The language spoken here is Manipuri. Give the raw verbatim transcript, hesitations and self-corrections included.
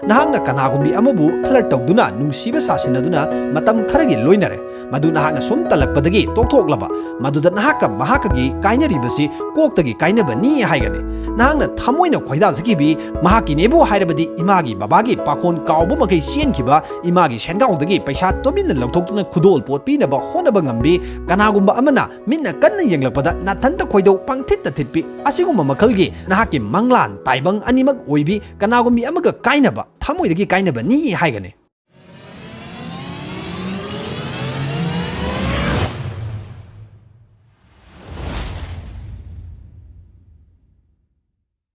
ꯅꯍꯥꯛꯅ ꯀꯅꯥꯒꯨꯝꯕꯤ ꯑꯃꯕꯨ ꯐ꯭ꯂꯔꯠ ꯇꯧꯗꯨꯅ ꯅꯨꯡꯁꯤꯕ ꯁꯥꯁꯤꯟꯅꯗꯨꯅ ꯃꯇꯝ ꯈꯔꯒꯤ ꯂꯣꯏꯅꯔꯦ꯫ ꯃꯗꯨ ꯅꯍꯥꯛꯅ ꯁꯨꯝ ꯇꯜꯂꯛꯄꯗꯒꯤ ꯇꯣꯛꯊꯣꯛꯂꯕ꯫ ꯃꯗꯨꯗ ꯅꯍꯥꯛꯀ ꯃꯍꯥꯛꯀꯒꯤ ꯀꯥꯏꯅꯔꯤꯕꯁꯤ ꯀꯣꯛꯇꯒꯤ ꯀꯥꯏꯅꯕꯅꯤ ꯍꯥꯏꯒꯅꯤ꯫ ꯅꯍꯥꯛꯅ ꯊꯃꯣꯏꯅ ꯈꯣꯏꯗꯥꯖꯈꯤꯕꯤ ꯃꯍꯥꯛꯀꯤꯅꯦꯕꯨ ꯍꯥꯏꯔꯕꯗꯤ ꯏꯃꯥꯒꯤ ꯕꯕꯥꯒꯤ ꯄꯥꯈꯣꯟ ꯀꯥꯎꯕ ꯃꯈꯩ ꯆꯦꯟꯈꯤꯕ, ꯏꯃꯥꯒꯤ ꯁꯦꯟꯒꯥꯎꯗꯒꯤ ꯄꯩꯁꯥ ꯇꯨꯃꯤꯟꯅ ꯂꯧꯊꯣꯛꯇꯨꯅ ꯈꯨꯗꯣꯜꯄꯣꯠ ꯄꯤꯅꯕ ꯍꯣꯠꯅꯕ ꯉꯝꯕꯤ, ꯀꯅꯥꯒꯨꯝꯕ ꯑꯃꯅ ꯃꯤꯠꯅ ꯀꯟꯅ ꯌꯦꯡꯂꯛꯄꯗ ꯅꯥꯊꯟꯇ ꯈꯣꯏꯗꯧ ꯄꯪꯊꯤꯠꯇ ꯊꯤꯠꯄꯤ, ꯑꯁꯤꯒꯨꯝꯕ ꯃꯈꯜꯒꯤ ꯅꯍꯥꯛꯀꯤ ꯃꯪꯂꯥꯟ ꯇꯥꯏꯕꯪ ꯑꯅꯤꯃꯛ ꯑꯣꯏꯕꯤ, ꯀꯅꯥꯒꯨꯝꯕꯤ ꯑꯃꯒ ꯀꯥꯏꯅꯕ, ꯊꯃꯣꯏꯗꯒꯤ ꯀꯥꯏꯅꯕꯅꯤ ꯍꯥꯏꯒꯅꯤ꯫